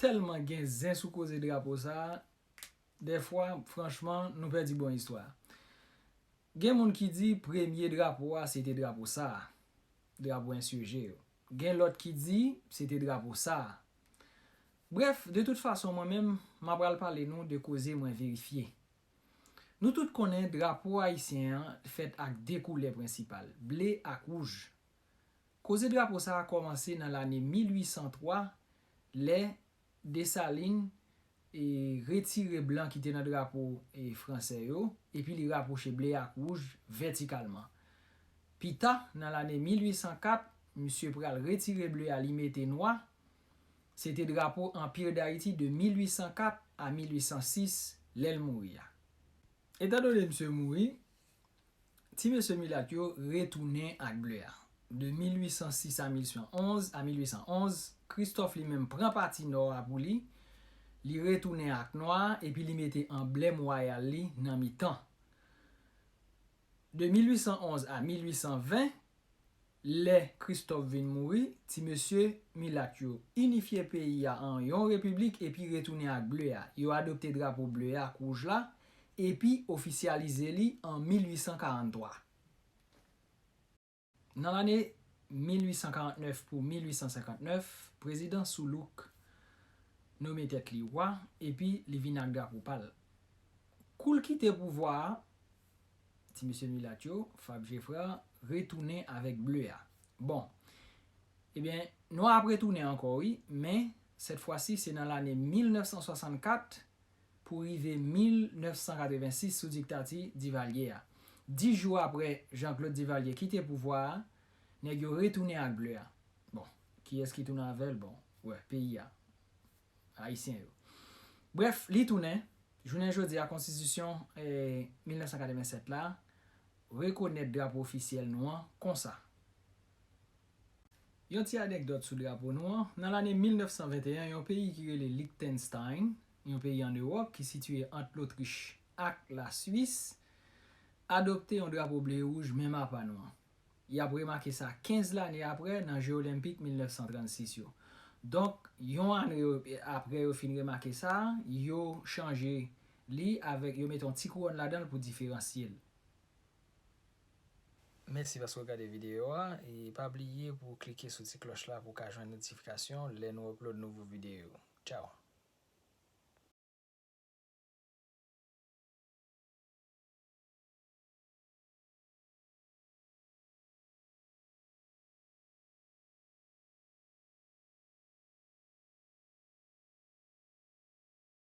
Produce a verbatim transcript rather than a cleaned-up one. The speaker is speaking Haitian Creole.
tèlman gen zen sou koze drapo sa a, dèfwa, franchman, nou pèdi bon istwa. Gen moun ki di premye drapo a se te drapo sa a, drapo ensije yo. Gen lòt ki di se te drapo sa a. Brèf, de tout fason, mwen menm, m apral pale nou de koze mwen verifye. Nou tout konnen drapo ayisyen an fèt ak de koulè prensipal, ble ak wouj. Koze drapo sa a kòmanse nan lane mil uit san twa, lè Desalin e retire blan ki te nan drapo e fransè yo, epi li rapwoche ble ak wouj vètikalman. Pita, nan lane mil uit san kat, misye pral retire ble a, li mete nwa. Se te drapo Anpir Dayiti de mil uit san kat a mil uit san sis, lè l mouri a. Etandone misye mouri, ti mesye milat yo retounen ak ble a. De mil uit san sis a mil uit san onz, a mil uit san onz, Kristòf li menm pran pati nò a pou li, li retounen ak nwa a, epi li mete anblèm wayal li nan mitan. De mil uit san onz a mil uit san ven, lè Kristòf vin mouri, ti mesye milat yo inifye peyi a an yon repiblik epi retounen ak ble a. Yo adopte drapo ble a ak wouj la, epi ofisyalize li an mil uit san karant twa. Nan lane mil uit san karant nèf pou mil uit san senkant nèf, prezidan Soulouk nome tèt li wa, epi li vin ak drapo pa l. Kou l kite pouvwa a, ti mesye milat yo, Fab Geffrard, retounen avèk ble a. Bon, ebyen, nwa ap retounen ankò, wi, men sèt fwa si, se nan lane mil nèf san swasannkat pou rive mil nèf san katrevensis sou diktati Divalye a. Dis jou apre Jean-Claude Divalye kite pouvwa a, nèg yo retounen ak ble a. Bon, kiyès ki tounen avè l? Bon, wè, peyi a. Ayisyen yo. Brèf, li tounen. Jounen jodi a, konstitisyon, eh, mil nèf san katrevensèt la rekonèt drapo ofisyèl nou an konsa. Yon ti anekdòt sou drapo nou an. Nan lane mil nèf san venteyen, yon peyi ki rele Liechtenstein, yon peyi ann Ewòp ki sitiye ant Lotrich ak Laswis, adopte yon drapo ble e wouj menm apa nou an. Y ap remake sa kenz lane apre nan Je Olenpik mil nèf san trannsis yo. Donk, yon ane yo, apre yo fin remake sa, yo chanje li avèk, yo mete yon ti kouwòn ladan l pou diferansye l. Mèsi paske w gade videyo a, e pa bliye pou w klike sou ti klòch la pou w ka jwenn notifikasyon lè nou upload nouvo videyo. Tchao!